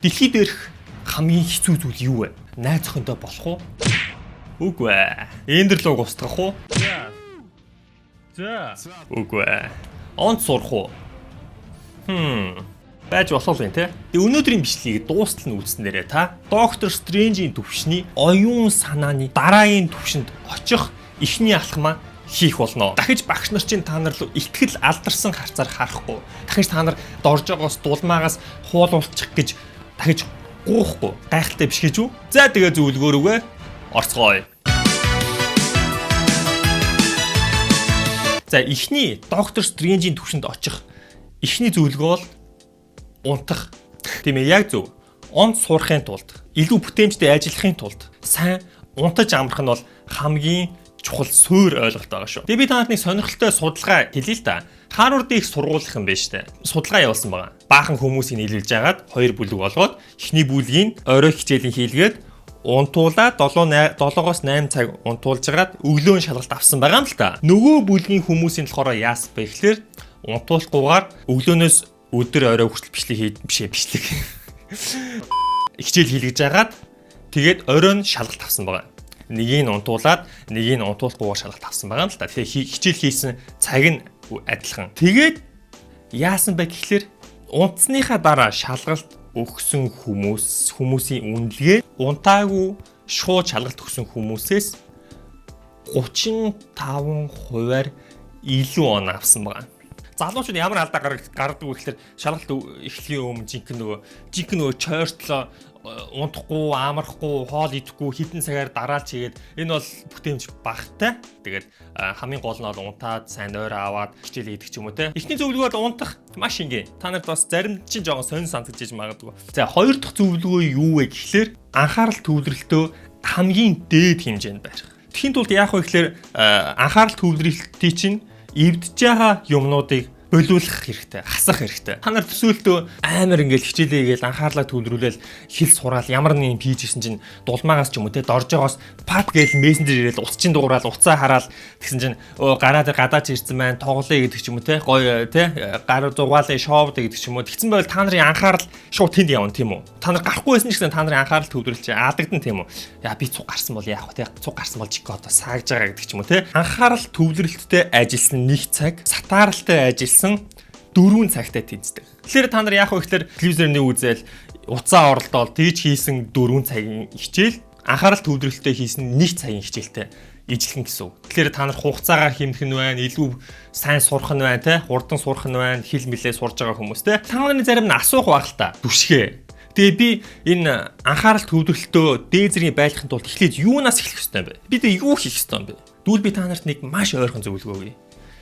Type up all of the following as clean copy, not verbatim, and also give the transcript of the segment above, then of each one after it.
Дэлхий дээрх хамгийн хэцүү зүйл юу вэ? Найз охинтой болох уу? Үгүй ээ. Эндерлог устгах уу? За. Үгүй ээ. Онц сурах уу? Байж болох юм те. Тэгээ өнөөдрийн бичлэгийг дуустал нь үзснээрээ та Доктор Стрэнжийн төвшний оюун санааны дараагийн төвшөнд очих эхний алхмаа хийх болно. Дахиж багш нар чинь та нар руу итгэл алдарсан харцаар харахгүй. Дахиж та нар доржоогоос дулмаагаас хуулуулчих гэж дахиж гуухгүй. Гайхалтай биш гэж үү? За тэгээ зөвлөгөөрөөгөө орцгоё. За, эхний Доктор Стрэнжийн төвшөнд очих эхний зөвлөгөө бол унтах. Тийм ээ, яг зөв. Онц сурахын тулд, илүү бүтээмжтэй ажиллахын тулд сайн унтаж амрах нь бол хамгийн чухал суур ойлголт байгаа шүү. Тэгээ би та нарт нэг сонирхолтой судалгаа хэлье л та. Харвардын их сургуулийнхан юм байна шүү дээ. Судалгаа явуулсан байгаа. Баахан хүмүүсийг нийлүүлж агаад хоёр бүлэг болгоод эхний бүлгийн орой хичээлийн хийлгээд унтуулаад 7 7-оос 8 цаг унтуулж агаад өглөө нь шалгалт авсан байгаа юм л та. Нөгөө бүлгийн хүмүүсийн болохоор яасан бэ гэхээр унтуулахгүйгээр өглөөнөөс өдөр орой хүртэл бичлэг хий биш ээ, бичлэг хичээл хийлгэж агаад тэгээд орой нь шалгалт авсан байгаа. Нэгийг нь унтуулад, нэгийг нь унтуулахгүйгээр шалгалт авсан байгаа юм л та. Тэгэхээр хичээл хийсэн цаг нь адилхан. Тэгээд яасан бэ гэхлээр унтсныхаа дараа шалгалт өгсөн хүмүүсийн үнэлгээ унтаагүй шууд шалгалт өгсөн хүмүүсээс 35 хувиар илүү он авсан байгаа. Залуучууд ямар алдаа гаргадаг вэ гэхлээр шалгалт эхлэхийн өмнө жинхэнэ нөгөө чойртлоо, унтахгүй, амрахгүй, хоол идэхгүй хэдэн цагаар дараалж хийгээд энэ бол бүтээмж багтай. Тэгээд хамгийн гол нь бол унтаад сайн нойр аваад хичээл хийдэг ч юм уу те. Эхний зөвлөгөө бол унтах, маш энгийн. Та нарт бас зарим чинь жоохон сонин санагдаж иж магадгүй. За, хоёр дахь зөвлөгөө юу вэ гэхлээр анхаарал төвлөрөлтөө хамгийн дээд хэмжээнд барих. Тэгэхийн тулд яах вэ гэхлээр анхаарал төвлөрөлтийг чинь эвдэж байгаа юмнуудыг болиулах хэрэгтэй, хасах хэрэгтэй. Та нар төсөөлтөө амар ингээл хичээлээ гээл анхаарлаа төвлөрүүлээл хэл сураал ямар нэг юм хийж исэн чинь дулмаагаас ч юм уу те, доржоогоос пат гээл мессенжер ирээл, утас чинь дуурал, утсаа хараал тэгсэн чинь гараа дээр гадаач ирсэн маань тоглоё гэдэг ч юм уу те, гоё те, гар зугаалаа шоуд гэдэг ч юм уу. Тэгсэн байвал та нарын анхаарал шууд тэнд явна, тийм үү? Та нар гарахгүй байсан ч гэсэн та нарын анхаарал төвлөрөл чи алдагдан, тийм үү? Яа, би цуг гарсан бол яах вэ те, цуг гарсан бол жиг одоо саагж байгаа гэдэг ч юм уу те. Анхаарал төвлөрөлттэй ажилласан нэг цаг сатааралтай ажилласан 4 цагтай тэнцдэг. Тэгэхээр та нар яах вэ гэхээр телевизээр нэг үзэл, утсаа оролдоол тэгж хийсэн 4 цагийн хичээл анхаарал төвлөрөлттэй хийсэн 1 цагийн хичээлтэй ижилхэн гэсэн үг. Тэгэхээр та нар хугацаагаа хэмнэх нь байна, илүү сайн сурах нь байна те, хурдан сурах нь байна, хэл мэлээ сурж байгаа хүмүүс те. Та нарын зарим нь асуух байх л та. Түшгэ. Тэгээ би энэ анхаарал төвлөрөлтөө дээд зэргийн байлгахын тулд эхлээд юунаас эхлэх ёстой юм бэ? Би тэгээ юу хийх ёстой юм бэ? Дүүл би та нарт нэг маш ойрхон зөвлөгөө өгье.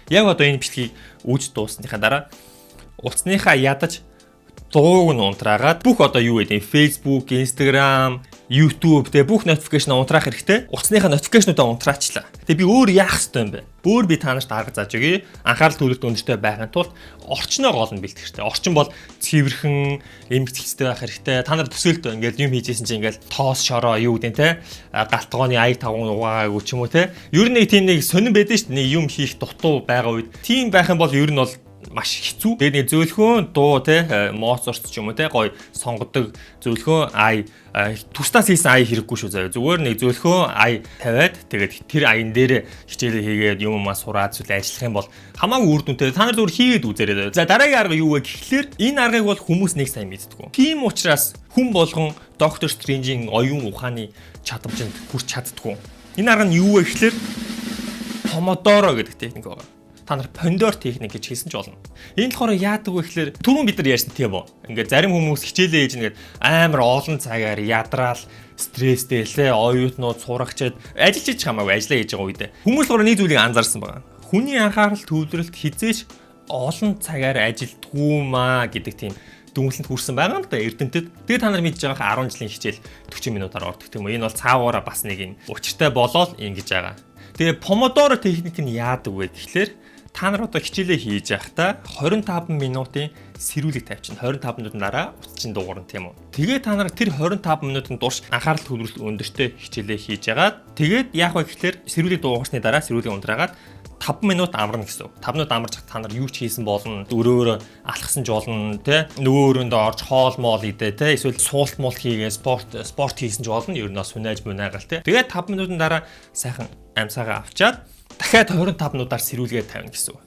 Яг одоо энэ бичлэгийг үүж дуусныхаа дараа утасныхаа ядаж дууг нь унтраагаад бүх одоо юу гэдэг Facebook, Instagram, YouTube те, бүх notification унтраах хэрэгтэй. Утасныхаа notification-уудаа унтраачлаа. Тэгээ би өөр яах ёстой юм бэ? Өөр би та нарт арга зааж өгье. Анхаарал төвлөрөлт өндөртэй байхын тулд орчноо гол нь бэлтгэх хэрэгтэй. Орчин бол цэвэрхэн, эмгцэлцтэй байх хэрэгтэй. Та нар төсөөлтөө ингээл юм хийжсэн чинь ингээл тоос шороо юу гэдэг те, галтгооны аяг тавган угаагаагүй ч юм уу те. Ер нь нэг тийм нэг сонин байдэн шүү дээ. Нэг юм хийх дутуу байгаа үед. Тийм байх юм бол ер нь бол маш хэцүү. Тэгээд нэг зөөлхөн дуу те, Моцарт ч юм уу те, гоё сонгодог зөөлхөн ай, тустаас хийсэн ай хэрэггүй шүү заяа. Зүгээр нэг зөөлхөн ай тавиад тэгээд тэр аян дээр хичээлээ хийгээд юм юмаа сураад зүйл ажиллах юм бол хамаагүй үр дүнтэй. Та нар зүгээр хийгээд үзээрэй. За, дараагийн арга юу вэ гэхлээр энэ аргыг бол хүмүүс нэг сайн мэддэггүй. Тийм учраас хүн болгон Доктор Стрэнжийн оюун ухааны чадамжинд хүрч чаддаггүй. Энэ арга нь юу вэ гэхлээр Помодоро гэдэг техник байгаа. Та нар помидор техник гэж хэлсэн ч болно. Энэ болохоор яадаг вэ гэхлээр түрүүн бид нар ярьсан, тийм үү? Ингээд зарим хүмүүс хичээлээ хийж ингээд амар олон цагаар ядраал стресстэй лээ, оюутнууд, сурагчид ажиллаж ич хамаагүй ажиллаа хийж байгаа үедээ хүмүүс болохоор нэг зүйлийг анзаарсан байгаа. Хүний анхаарал төвлөрөлт хизээш олон цагаар ажилдгүү маа гэдэг тийм дүгнэлтэнд хүрсэн байгаа юм да эрдэмтэд. Тэгээ та нар мэдж байгаа 10 жилийн хичээл 40 минутаар ордог, тийм үү? Энэ бол цаагаараа бас нэг юм учиртай болоод ингэж байгаа. Тэгээ помодоро техник нь яадаг вэ гэхлээр та нар одоо хичээлээ хийж байхдаа 25 минутын сэрүүлэг тавьчихна. 25 минутын дараа утас чинь дуугарна, тийм үү? Тэгээ та нар тэр 25 минутын турш анхаарал төвлөрөлт өндөртэй хичээлээ хийж ягаад тэгээд яах вэ гэхлээр сэрүүлэг дуугарсны дараа сэрүүлэг унтраагаад 5 минут амарна гэсэн үг. 5 минут амарч та нар юу ч хийсэн болно. Өрөөрөө алхсан ч болно, тэ. Нөгөө өрөөндөө орж хоол моол идэ, тэ. Эсвэл суулт муулт хийгээ спорт хийсэн ч болно. Ер нь бас сүнэж мунаагаал, тэ. Тэгээд 5 минутын дараа сайхан амьсаагаа авчаад дахиад 25 минутаар сэрүүлгээ тавина гэсэн үг.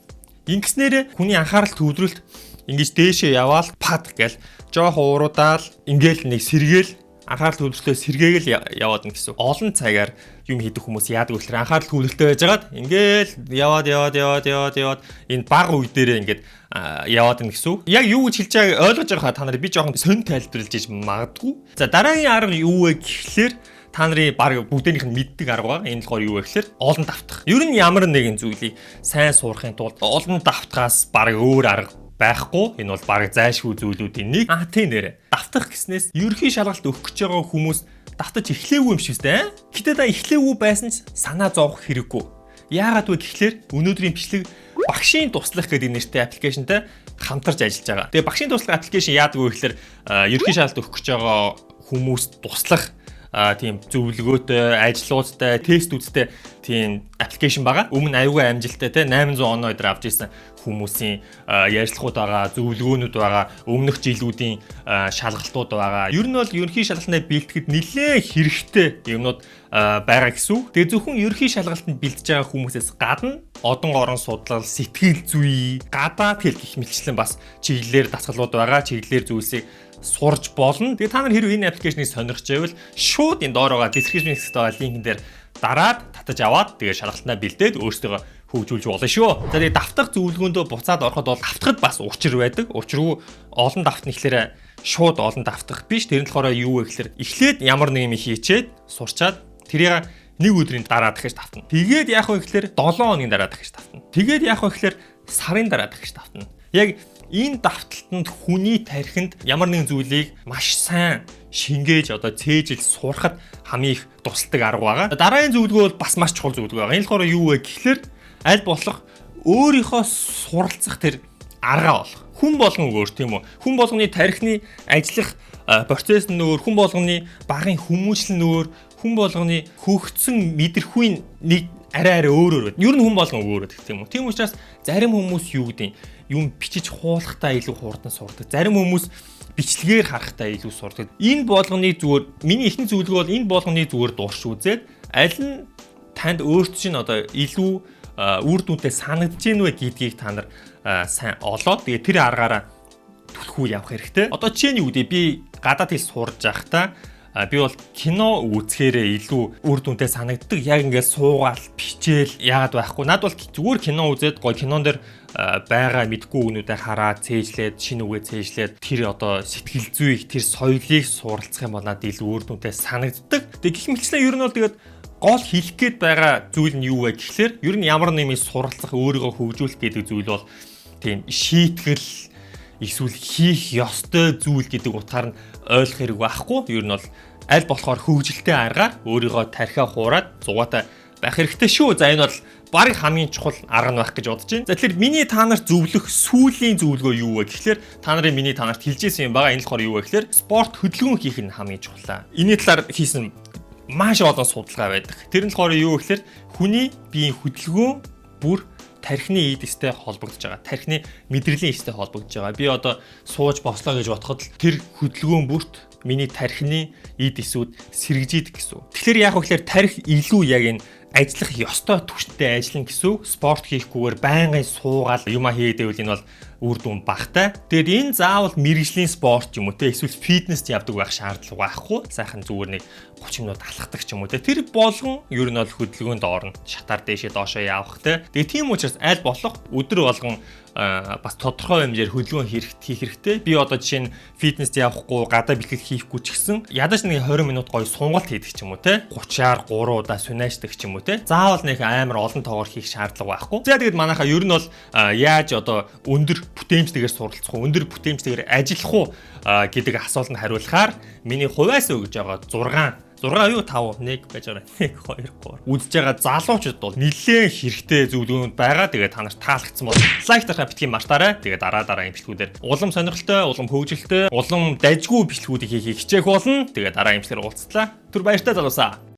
Ингэснээр хүний анхаарал төвлөрөлт ингэж дээшээ яваал пад гэл жоох уурудаал ингээл нэг сэргээл анхаарал төвлөрөлтөө сэргээгээл яваад гэнэ гэсэн. Олон цагаар юм хийдэг хүмүүс яадаг вэ гэхээр анхаарал төвлөрөлтөө байжгаад ингээл яваад яваад яваад яваад яваад энэ баг үе дээрээ ингээд яваад гэнэ гэсэн. Яг юу гэж хэлж байгааг ойлгож байгаа та нар би жоохон сонь тайлбарлаж иж магадгүй. За, дараагийн арга юу вэ гэхлээр та нарын баг бүгдийнх нь мэддэг арга байгаа. Энэ болохоор юу вэ гэхээр олон давтах. Ер нь ямар нэгэн зүйлийг сайн сурахын тулд олон давтахаас баг өөр арга байхгүй. Энэ бол баг зайлшгүй зүйлүүдийн нэг. А, тийм нэрэ. Давтах гэснээс ерөнхий шалгалт өгөх гэж байгаа хүмүүс давтаж эхлээгүй юм шиг үү? Гэтэ та эхлээгүй байсан ч санаа зовох хэрэггүй. Яагаад вэ гэхлээр өнөөдрийн бичлэг багшийн туслах гэдэг нэртэй application тай хамтарч ажиллаж байгаа. Тэгээ багшийн туслах application яадаг вэ гэхлээр ерөнхий шалгалт өгөх гэж байгаа хүмүүст туслах тийм зөвлөгөөтэй, ажлуудтай, тестүүдтэй тийм application байгаа. Өмнө аюугүй амжилттай те 800 оноо өдр авч ирсэн хүмүүсийн ярилцлагууд байгаа, зөвлөгөөнүүд байгаа, өмнөх жилүүдийн шалгалтууд байгаа. Ер нь бол ерөнхий шалгалтанд бэлтгэхэд нэлээд хэрэгтэй юмнууд байгаа гэсэн үг. Тэгээ зөвхөн ерөнхий шалгалтанд бэлтэж байгаа хүмүүсээс гадна одон орон судлал, сэтгэл зүй, гадаад хэл гэх мэтчлэн бас чиглэлээр дасгалууд байгаа, чиглэлээр зүйлсийг сурж болно. Тэгээ та нар хэрвээ энэ application ийг сонирхож байвал шууд энэ доор байгаа description хэсэгт байгаа link эн дээр дараад татаж аваад тэгээ шалгалтандаа бэлдээд өөрсдөө хөгжүүлж болно шүү. За, тэгээ давтах зөвлөгөөндөө буцаад ороход бол давтахад бас учир байдаг. Учиргүй олон давтна гэхлээр шууд олон давтах биш. Тэр нь болохоор юу вэ гэхлээр эхлээд ямар нэг юм хийчээд сурчаад тэрийг нэг өдрийн дараа дахиж давтна. Тэгээд яах вэ гэхлээр 7 хоногийн дараа дахиж давтна. Тэгээд яах вэ гэхлээр сарын дараа дахиж давтна. Яг энэ давталтанд хүний тархинд ямар нэгэн зүйлийг маш сайн шингээж, одоо цээжил сурахад хамгийн их тусалдаг арга байгаа. Дараагийн зөвлөгөө бол бас маш чухал зөвлөгөө байгаа. Энэ болохоор юу вэ гэхлээр аль болох өөрийнхөө суралцах тэр аргаа олох. Хүн болгон өөр, тийм үү? Хүн болгоны тархины ажиллах процесс нь өөр, хүн болгоны багын хүмүүжил нь өөр, хүн болгоны хөгжсөн мэдрэхүйн нэг арай арай өөр өөр байдаг. Ер нь хүн болгон өөр байдаг, тийм үү? Тийм учраас зарим хүмүүс юу гэдэг юм бичиж хуулахтаа илүү хурдан сурдаг. Зарим хүмүүс бичлэгээр харахтаа илүү сурдаг. Энэ болгоны зүгээр миний эхний зөвлөгөө бол энэ болгоны зүгээр дурш үзээд аль нь танд өөрт чинь одоо илүү үр дүнтэй санагдаж гин вэ гэдгийг та нар сайн олоод тэгээ тэр аргаараа түлхүү явах хэрэгтэй. Одоо жишээ нь юу гэдэг, би гадаад хэл сурж байхдаа би бол кино үзэхээрээ илүү үр дүнтэй санагддаг. Яг ингээд суугаал бичээл яагаад байхгүй. Над бол зүгээр кино үзээд гоё кинон дээр байгаа мэдгүй үгнүүдээ хараад цээжлээд, шинэ үгээ цээжлээд тэр одоо сэтгэл зүйг, тэр соёлыг суралцах юм бол надад илүү үр дүнтэй санагддаг. Тэгээ гэх мэтчлэн ер нь бол тэгээд гол хэлэх гээд байгаа зүйл нь юу вэ гэхлээр ер нь ямар нэг юм суралцах, өөрийгөө хөгжүүлэх гэдэг зүйл бол тийм шийтгэл эсвэл хийх ёстой зүйл гэдэг утгаар нь ойлгох хэрэг байхгүй. Ер нь бол аль болохоор хөгжилтэй аргаар өөрийгөө тархиа хуураад зугаатай байх хэрэгтэй шүү. За, энэ бол баг хамгийн чухал арга нь байх гэж бодож байна. За, тэгэхээр миний та нарт зөвлөх сүүлийн зөвлөгөө юу вэ гэхлээр та нарын миний та нарт хэлж ирсэн юм байгаа. Энэ болохоор юу вэ гэхлээр спорт хөдөлгөөн хийх нь хамгийн чухал. Энэний талаар хийсэн маш олон судалгаа байдаг. Тэр нь болохоор юу гэхлээр хүний биеийн хөдөлгөөн бүр тархины эд эстэй холбогдож байгаа. Тархины мэдрэлийн эстэй холбогдож байгаа. Би одоо сууж бослоо гэж бодоход л тэр хөдөлгөөн бүрт миний тархины эд эсүүд сэргэжийдэг гэсэн үг. Тэгэхээр яг вэ гэхээр тархи илүү яг энэ ажиллах ёстой түвшинтэй ажиллана гэсэн үг. Спорт хийхгүйгээр байнгын суугаал юма хийгээд байвал энэ бол үр дүн багтай. Тэгээд энэ заавал мэргэжлийн спорт юм уу те эсвэл фитнест явдаг байх шаардлага байхгүй. Сайхан зүгээр нэг 30 минут алхдаг ч юм уу те. Тэр болгон ер нь бол хөдөлгөөнд орно. Шатаар дээшээ доошоо явах те. Тэгээд тийм учраас аль болох өдөр болгон бас тодорхой хэмжээр хөдөлгөөн хийх хэрэгтэй. Би одоо жишээ нь фитнест явахгүй, гадаа бэлтгэл хийхгүй ч гэсэн ядаж нэг 20 минут гоё сунгалт хийдэг ч юм уу те. 30-аар 3 удаа сунаашдаг ч юм уу те. Заавал нэг амар олон тоогоор хийх шаардлага байхгүй. За, тэгээд манайхаа ер нь бол яаж одоо өндөр бүтээмжтэйгээр суралцах уу, өндөр бүтээмжтэйгээр ажиллах уу гэдэг асуултанд хариулахаар миний хувиас өгж байгаа 6 6 юу 5 1 байж байгаа, 1 2 3 үзэж байгаа залуучууд бол нэлээд хэрэгтэй зөвлөгөөнүүд байгаа. Тэгээд та нарт таалагдсан бол like дарахаа битгий мартаарай. Тэгээд дараа дараа имчилгүүдээр улам сонирхолтой, улам хөгжилтэй, улам дажгүй бичлэгүүдийг хийхийг хичээх болно. Тэгээд дараа имчилгээр уулзтлаа. Түр баяртай, залуусаа.